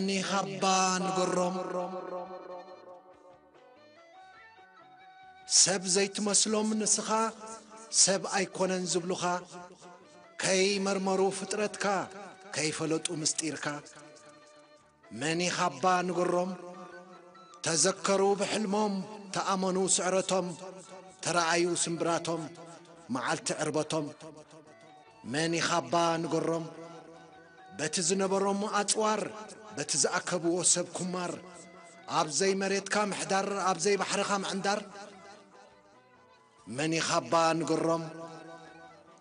መኒኻባ ንገሮም። ሰብ ዘይትመስሎም ንስኻ፣ ሰብ ኣይኮነን ዝብሉኻ፣ ከይመርመሩ ፍጥረትካ፣ ከይፈለጡ ምስጢርካ። መኒኻባ ንገሮም። ተዘከሩ ብሕልሞም፣ ተኣመኑ ስዕረቶም፣ ተረኣዩ ስምብራቶም፣ መዓልቲ ዕርበቶም። መኒኻባ ንገሮም። በቲ ዝነበሮም ኣጽዋር፣ በቲ ዝኣከብዎ ሰብ ኩማር፣ ኣብ ዘይመሬትካ ምሕዳር፣ ኣብ ዘይባሕርኻ ምዕንዳር። መኒኻባ ንገሮም።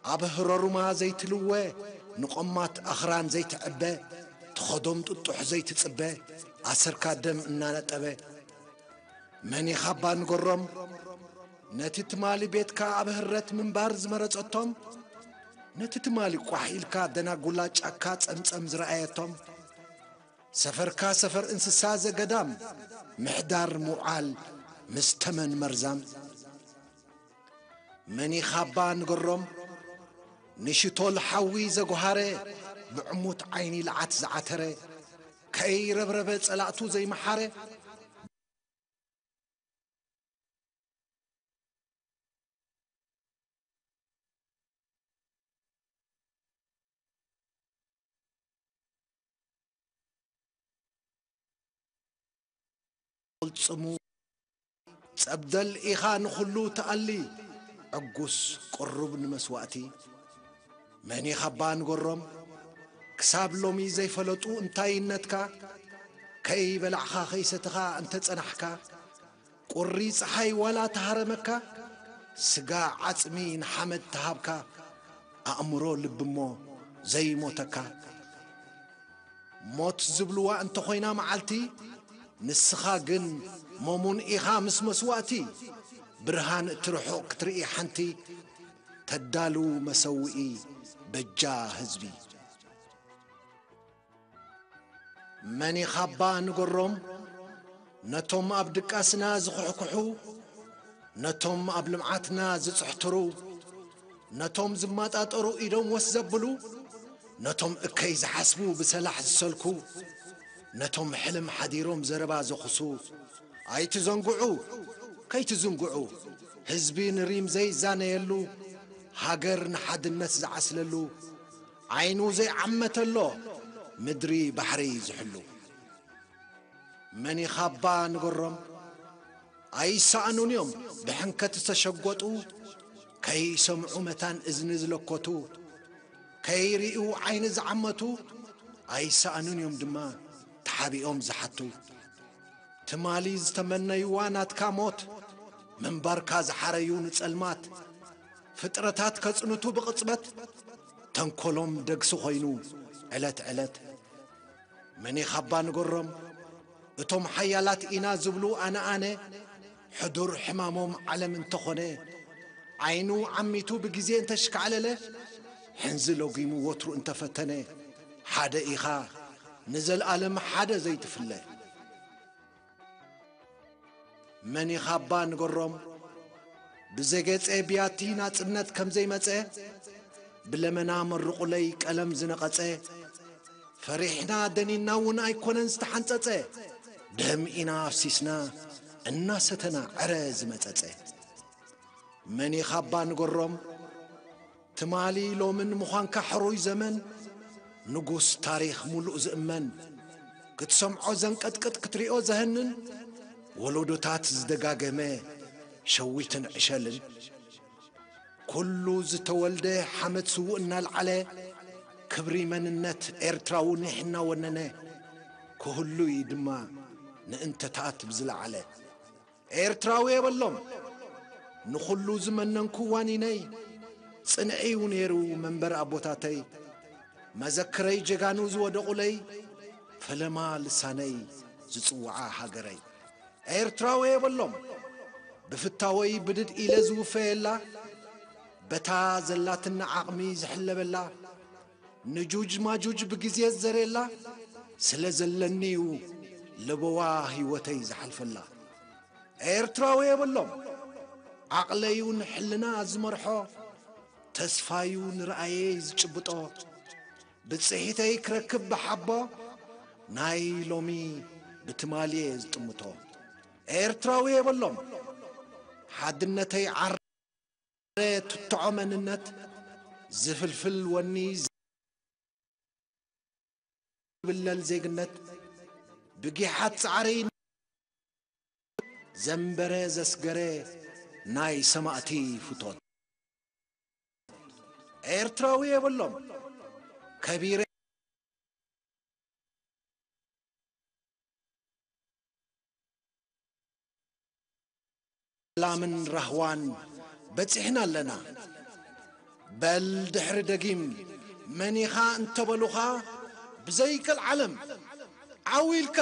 ኣብ ህረሩማ ዘይትልወ፣ ንቆማት ኣኽራን ዘይትዕበ፣ ትኸዶም ጥጡሕ ዘይትጽበ፣ ኣሰርካ ደም እናነጠበ። መኒኻባ ንገሮም። ነቲ ትማሊ ቤትካ ኣብ ህረት ምንባር ዝመረጸቶም፣ ነቲ ትማሊ ቋሕ ኢልካ ደናጉላ ጫካ ጸምጸም ዝረኣየቶም፣ ሰፈርካ ሰፈር እንስሳ ዘገዳም፣ ምሕዳር ምውዓል ምስ ተመን መርዛም። መኒኻባ ንገሮም። ንሽቶል ሓዊ ዘጓሃረ፣ ብዕሙት ዓይኒ ለዓት ዝዓተረ፣ ከይረብረበ ጸላእቱ ዘይመሓረ። ቅልጽሙ። ጸብደል ኢኻ ንኹሉ ትኣሊ፣ ዕጉስ ቅሩብ ንመስዋእቲ። መኒኻባ ንገሮም። ክሳብ ሎሚ ዘይፈለጡ እንታይነትካ፣ ከይበላዕኻ ከይሰተኻ እንተጸናሕካ፣ ቁሪ ጸሓይ ዋላ ተሃረመካ፣ ስጋ ዓጽሚ ንሓመድ ተሃብካ፣ ኣእምሮ ልቢ እሞ ዘይሞተካ። ሞት ዝብልዋ እንተኾይና መዓልቲ፣ ንስኻ ግን መሙን ኢኻ ምስ መስዋእቲ። ብርሃን እቲ ርሑቕ ክትርኢ ሓንቲ፣ ተዳሉ መሰውኢ በጃ ህዝቢ። መኒኻባ ንገሮም። ነቶም ኣብ ድቃስና ዝኹሕኩሑ፣ ነቶም ኣብ ልምዓትና ዝጽሕትሩ፣ ነቶም ዝመጣጠሩ ኢዶም ወስ ዘብሉ፣ ነቶም እከይ ዝሓስቡ ብሰላሕ ዝሰልኩ፣ ነቶም ሕልም ሓዲሮም ዘረባ ዘኹሱ፣ ኣይትዘንግዑ፣ ከይትዝንግዑ፣ ህዝቢ ንሪም ዘይዛነየሉ፣ ሃገር ንሓድነት ዝዓስለሉ፣ ዓይኑ ዘይዓመተሎ፣ ምድሪ ባሕሪ ዝሕሉ። መኒኻባ ንገሮም። ኣይሰኣኑን እዮም ብሕንከት ዝተሸጎጡ፣ ከይሰምዑ መታን እዝኒ ዝለኮቱ፣ ከይርእዩ ዓይኒ ዝዓመቱ፣ ኣይሰኣኑን እዮም ድማ ተሓቢኦም ዝሓቱ። ትማሊ ዝተመነይዋ ናትካ ሞት፣ ምንባርካ ዝሓረዩ ንጸልማት፣ ፍጥረታት ከጽንቱ ብቕጽበት፣ ተንኮሎም ደግሲ ኾይኑ ዕለት ዕለት። መኒኻባ ንገሮም። እቶም ሓያላት ኢና ዝብሉ ኣነ ኣነ፣ ሕዱር ሕማሞም ዓለም እንተኾነ፣ ዓይኑ ዓሚቱ ብግዜ እንተሽካዕለለ፣ ሕንዚ ለጒሙ ወትሩ እንተፈተነ፣ ሓደ ኢኻ ንዘልኣለም ሓደ ዘይትፍለ። መኒኻባ ንገሮም። ብዘገጸ ብያቲ ናጽነት ከም ዘይመጸ፣ ብለመና መርቑለይ ቀለም ዝነቐጸ፣ ፈሪሕና ደኒና እውን ኣይኮነን ዝተሓንጸጸ፣ ደም ኢና ኣፍሲስና እናሰተና ዕረ ዝመጸጸ። መኒኻባ ንገሮም። ትማሊ ሎምን ምዃንካ ሕሩይ ዘመን፣ ንጉስ ታሪኽ ሙሉእ ዝእመን፣ ክትሰምዖ ዘንቀጥቅጥ ክትሪኦ ዘህንን፣ ወለዶታት ዝደጋገመ ሸዊትን ዕሸልን። ኩሉ ዝተወልደ ሓመድ ስዉእ እናልዓለ፣ ክብሪ መንነት ኤርትራዊ ኒሕ እናወነነ፣ ክህሉይ ድማ ንእንተታት ብዝለዓለ። ኤርትራዊ የበሎም ንኹሉ ዝመነንኩ ዋኒነይ፣ ጽንዒ እዩ ነይሩ መንበር ኣቦታተይ፣ መዘክረይ ጀጋኑ ዝወደቑለይ፣ ፈለማ ልሳነይ ዝጽውዓ ሃገረይ። ኤርትራዊ የበሎም ብፍታወይ ብድድ ኢለ ዝውፈየላ፣ በታ ዘላትና ዓቕሚ ዝሕለበላ፣ ንጁጅ ማጁጅ ብግዜ ዝዘርየላ፣ ስለ ዘለኒ'ዩ ለበዋ ህይወተይ ዝሓልፈላ። ኤርትራዊ የበሎም ዓቕለዩ ንሕልና ዝመርሖ፣ ተስፋዩ ንረኣየይ ዝጭብጦ፣ ብጽሒተይ ክረክብ ብሓቦ፣ ናይ ሎሚ ብትማልየ ዝጥምቶ ኤርትራዊ የበሎም። ሓድነተይ ዓረ ትትዖ መንነት ዝፍልፍል ወኒ ዝብለል ዜግነት ብጊሓት ጻዕሪ ዘንበረ ዘስገረ ናይ ሰማእቲ ፍቶት ኤርትራዊ የብሎም ከቢረ ሰላምን ራህዋን በጺሕና ኣለና። በል ድሕሪ ደጊም መን ኢኻ እንተበሉኻ ብዘይቀልዓለም ዓው ኢልካ